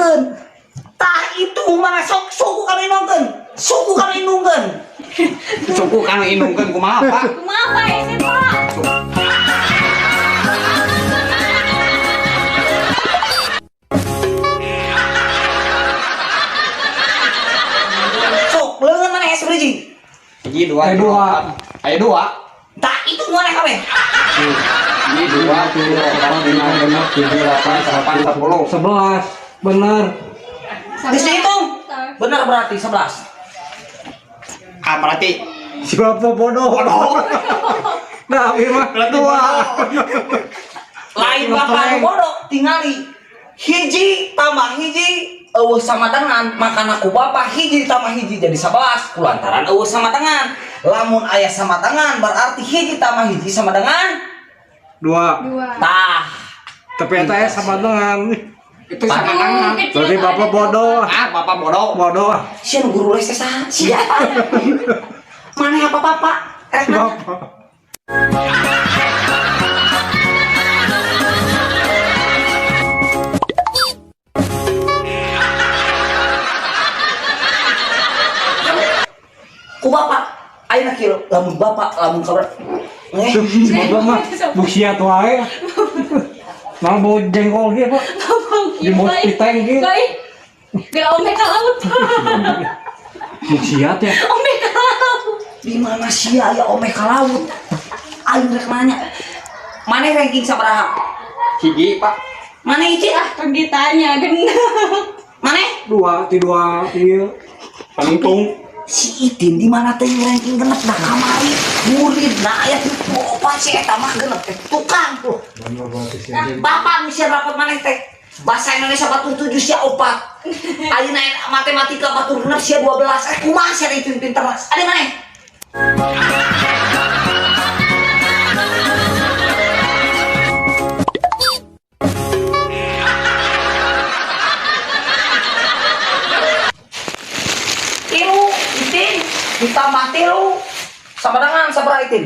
Indungkeun. Tah, itu mana sok suku kanu indungkeun. Suku kanu indungkeun. Suku kanu indungkeun kumaha, Pak? Kumaha, Pak, ini, Pak? Sok leungeun mana es hiji? Hiji, dua, Aya tilu, dua. opat. Aya dua. Tah, itu mana kabeh? Hiji, dua, tilu, opat, lima, genep, tujuh, delapan, salapan, 10. 11. Bener. Geus dihitung. Bener berarti 11. Ah, berarti Si bapak bodoh. Bodoh. Nah, ieu mah Berarti dua. Lain bapak nu bodoh, tingali. Hiji tambah hiji euweuh sama dengan, makana ku bapak hiji tambah hiji jadi 11 kulantaran euweuh sama dengan. Lamun aya sama dengan, berarti hiji tambah hiji sama dengan Dua. Dua. Tah. Tapi eta aya sama dengan. Itu sama dengan. Kecil Berarti ada bapak dua. bodoh. Ah, bapak bodoh. Bodoh. Sia nu guru les teh saha? Sia. Mana apa bapak? Rek Si mana? bapak. Ku bapak ayeuna kieu, lamun bapak lamun kabar eh Si bapak mah buksiat wae. Nah, bau jengkol ge, Pak. Bau Di bau kieu, piteng ge. Baik. Gak ome ka laut, Pak. Buksiat ya. Ome ka laut. Di mana sia aya ome ka laut? Aing rek nanya. Maneh ranking sabaraha? Hiji, Pak. Maneh hiji? Ah, kan ditanya genep. Maneh? Dua, ti dua ieu. Panungtung. Si Itin di mana teh ranking genep? Dah kamari murid nah aya ti opat, si eta mah genep teh tukang. Bener berarti sih. Bapak nu sia rapot maneh teh bahasa Indonesia batur 7, sia 4. Ayeuna matematika batur genep, sia 12. Eh, kumaha sia Itin pinter? Ada maneh? Tilu, Itin, ditambah tilu sama dengan sabaraha, Itin?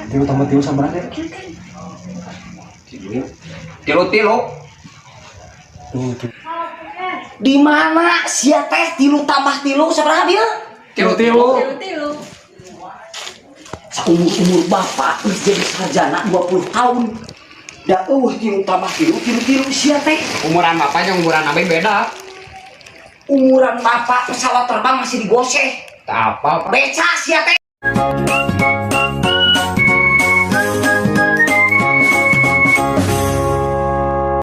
Tilu tambah tilu sama berapa? Tilu. Tilu tilu. Tuh, tuh. Di mana sia teh tilu tambah tilu sabaraha bieu? Tilu tilu. Tilu tilu. Saumur umur bapak geus jadi sarjana 20 tahun. Da euweuh tilu tambah tilu tilu tilu sia teh. Umuran bapaknya umuran abi beda. Umuran bapak pesawat terbang masih digoseh. Tak apa, Pak. Beca sia teh.